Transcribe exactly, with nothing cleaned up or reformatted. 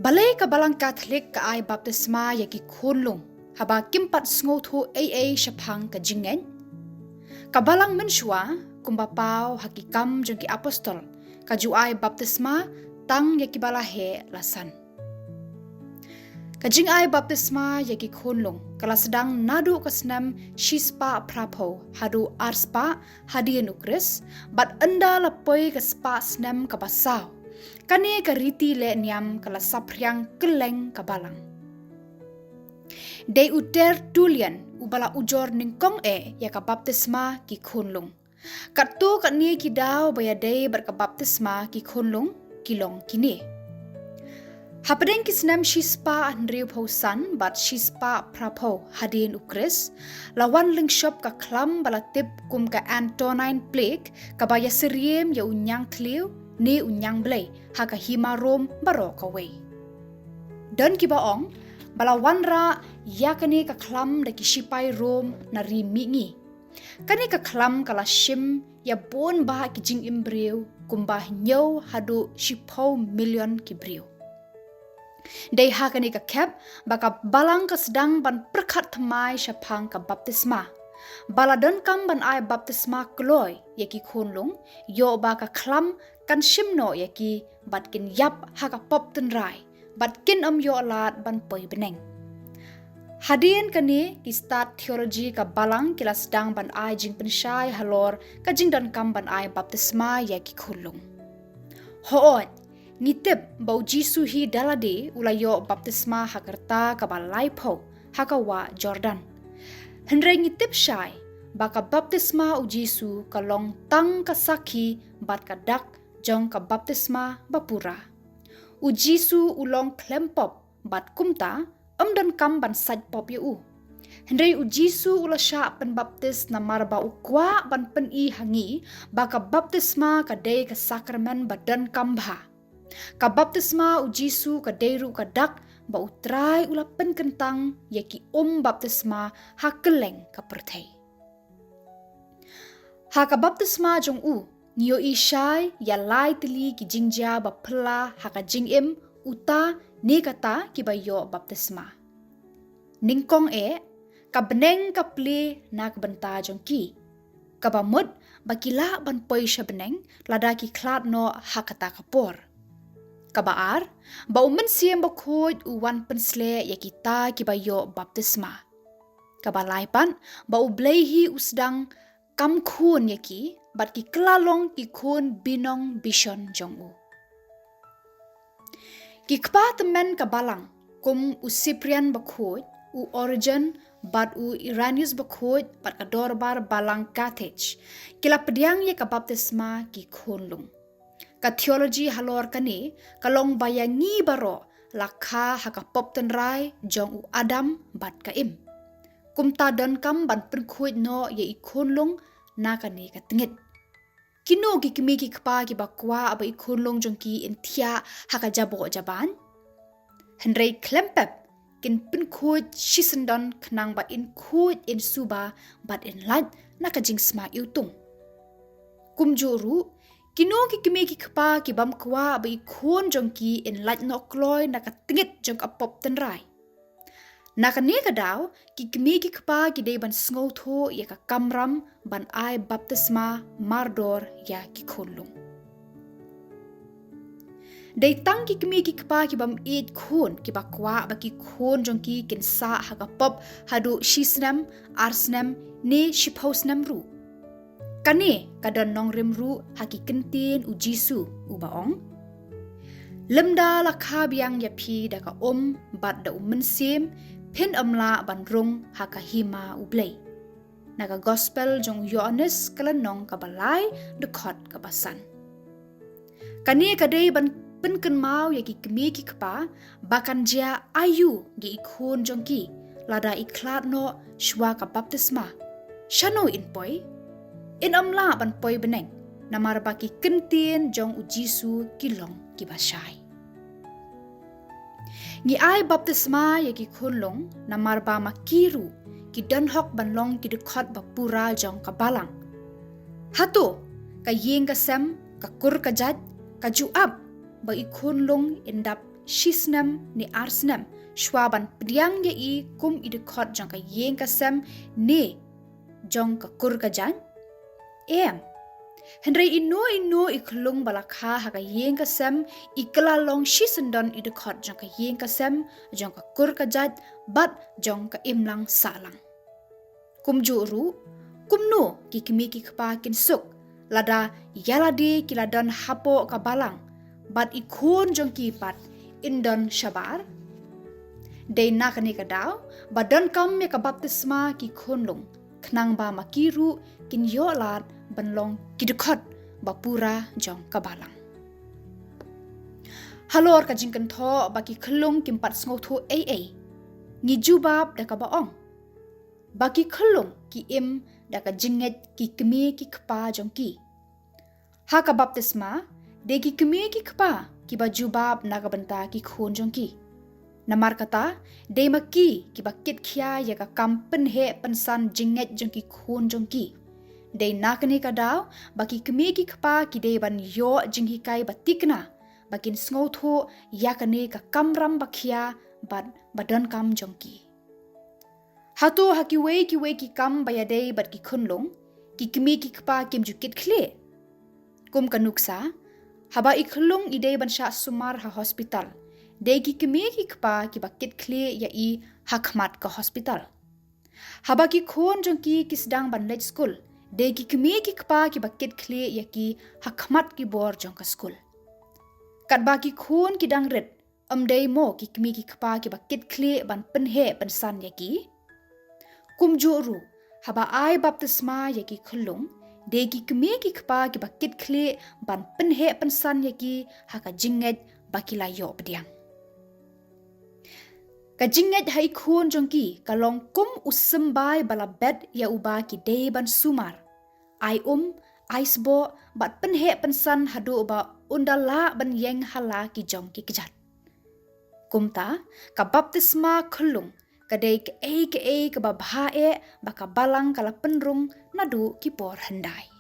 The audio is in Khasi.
Balei ka Balang Katholik ka ai baptisma ïa ki khunlung haba kim pat sngewthuh ei ei shaphang ka jingngeit? Ka Balang mynshuwa, kumba paw ha Ki Kam jong ki Apostol, ka ju ai baptisma tang ïa kiba la heh la san. Ka jingai baptisma ïa ki khunlung ka la sdang naduh ka snem shispah phraphew haduh arspah hadien u Khrist, bad ynda la poi ka spah snem kaba saw, kane ka riti leh niam ka la saphriang kylleng ka Balang. Dei u Tertullian uba la ujor nyngkong eh ïa ka baptisma ki khunlung. Katto katne ki daw ba ïadei bad ka baptisma ki khunlung ki long kine. Hapdeng ki snem shispah hynriewphew san bad shispah phraphew hadien u Khrist, la wan lyngshop ka khlam ba la tip kum ka Antonine Plague, kaba ïasyriem ïa u ñiangthliew ne u ñiangblei ha ka hima Rom baroh kawei. Don kiba ong ba la wanrah ïa kane ka khlam da ki shipai Rom na ri mihngi. Kane ka khlam ka la shim ïa bun bah ki jingim briew, kumba hynñiew haduh shiphew million ki briew. Dei ha kane ka khep ba ka Balang ka sdang ban pyrkhat thymmai shaphang ka baptisma. Ba la donkam ban ai baptisma kloi ïa ki khunlung, ïoh ba ka khlam kan shim noh ïa ki bad kin ïap ha ka pop tynrai, bad kin ym ïoh lad ban poi bneng. Hadien kane, ki stad theology ka Balang ki la sdang ban ai jingpynshai halor ka jingdonkam ban ai baptisma ïa ki khunlung. Hooid, ngi tip ba u Jisu hi da lade u la ïoh baptisma ha ka rta kaba laiphew ha ka wah Jordan. Hynrei ngi tip shai ba ka baptisma u Jisu ka long tang ka sakhi bad ka dak jong ka baptisma bapura. U Jisu u long khlem pop, bad kumta ym donkam ban sait pop ïa u. Hynrei u Jisu u la shah pynbaptis namar ba u kwah ban pyni ha ngi ba ka baptisma ka dei ka sakramen ba donkam bha. Ka baptisma u Jisu ka dei ruh ka dak ba U Trai u la pynkyntang ïa ki um baptisma ha kylleng ka pyrthei. Ha ka baptisma jong u, ngi ïohi shai ïa lai tylli ki jingjia ba phylla ha ka jingim uta ne kata kiba ïoh baptisma. Nyngkong eh, ka bneng ka plie na ka bynta jong ki, kaba mut ba ki lah ban poi sha bneng lada ki khlad noh ha kata ka por. Kaba ar, ba U Mynsiem Bakhuid u wan pynsleh ïa kita kiba ïoh baptisma. Kaba lai pat, ba U Blei hi u sdang kam khun ïa ki, bad ki kylla long ki khun binong bishon jong u. Ki kpa tymmen ka Balang, kum u Cyprian Bakhuid, u Origen, bad u Irenaeus Bakhuid, bad ka dorbar Balang Carthage, ki la pdiang ïa ka baptisma ki khunlung. Ka theology halor kane ka long ba ïa ngi baroh la kha ha ka pop tynrai jong u Adam bad ka Im. Kumta donkam ban pynkhuid noh ïa i khunlung na kane ka tngit. Kino ki kmie ki kpa kiba kwah ba i khunlung jong ki in thiah ha ka jaboh jaban? Hynrei khlem pep, kin pynkhuid shisyndon khnang ba in khuid, in suba bad in lait na ka jingsma iwtung. Kumjuh ruh, kino ki kmie ki kpa ki bym kwah ba i khun jong ki in lait noh kloi na ka tngit jong ka pop tynrai? Na kane ka daw, ki kmie ki kpa ki dei ban sngewthuh ïa ka kamram ban ai baptisma mardor ïa ki khunlung. Dei tang ki kmie ki kpa ki bym ïeit khun kiba kwah ba ki khun jong ki kin sah ha ka pop haduh shi snem, ar snem, ne shiphew snem ruh. Kane ka don nongrim ruh ha ki kyntien U Jisu, uba ong: Lymda la kha biang ïa phi da ka um bad da U Mynsiem, phin ym lah ban rung ha ka hima U Blei. Na ka Gospel jong u Ïoannis ka lynnong kaba lai, dkhot kaba san. Kane ka dei ban pynkynmaw ïa ki kmie ki kpa ba kan jia aïu ïa i khun jong ki lada i khlad noh shuwa ka baptisma. Shano in poi? In ym lah ban poi bneng, namar ba ki kyntien jong U Jisu ki long kiba shai. Ngi ai baptisma ïa ki khunlung namar ba ma ki ruh ki don hok ban long ki dkhot ba pura jong ka Balang. Hato ka ïing ka sem, ka kur ka jait, ka ju ap ba i khunlung in dap shisnem ne arsnem shwa ban pdiang ïa i kum i dkhot jong ka ïing ka sem ne jong ka kur ka jait? Em. Hynrei ino ino i khyllung ba la kha ha ka ïing ka sem i kylla long shisyndon i dkhot jong ka ïing ka sem, jong ka kur ka jait bad jong ka imlang sahlang. Kumjuh ruh, kumno ki kmie ki kpa kin suk lada ïa lade ki la don hapoh ka balang bad i khun jong ki pat in don shabar? Dei na kane ka daw ba donkam ïa ka baptisma ki khunlung, khnang ba ma ki ruh kin ïoh lad ban long ki dkhot ba pura jong ka balang. Halor ka jingkynthoh ba ki khyllung kim pat sngewthuh ei ei, ngi jubab da kaba ong ba ki khyllung ki im da ka jingngeit ki kmie ki kpa jong ki. Ha ka baptisma, dei ki kmie ki kpa kiba jubab na ka bynta ki khun jong ki. Namar kata, dei ma ki kiba kit khia ïa ka kam pynheh pynsan jingngeit jong ki khun jong ki. Dei na kane ka daw ba ki kmie ki kpa ki dei ban ïoh jinghikai ba thikna ba kin sngewthuh ïa kane ka kamram ba khia bad ba donkam jong ki. Hato ha kiwei kiwei ki kam ba ïadei bad ki khunlung, ki kmie ki kpa kim ju kit khlieh? Kum ka nuksa, haba i khyllung i dei ban shah sumar ha hospital, dei ki kmie ki kpa kiba kit khlieh ïa i ha khmat ka hospital. Haba ki khun jong ki ki sdang ban leit skul, dei ki kmie ki kpa kiba kit khlieh ïa ki ha khmat ki bor jong ka skul. Katba ki khun ki dang rit, ym dei mo ki kmie ki kpa kiba kit khlieh ban pynheh pynsan ïa ki? Kumjuh ruh, haba ai baptisma ïa ki khyllung, dei ki kmie ki kpa kiba kit khlieh ban pynheh pynsan ïa ki ha ka jingngeit ba ki la ïoh pdiang. Ka jingngeit ha i khun jong ki ka long kum u symbai ba la bet ïa uba ki dei ban sumar, ai um, ai sboh bad pynheh pynsan haduh ba un da lah ban ïeng ha la ki jong ki kjat. Kumta, ka baptisma khyllung ka dei kaei kaei kaba bha eh ba ka balang ka la pynrung naduh ki por hyndai.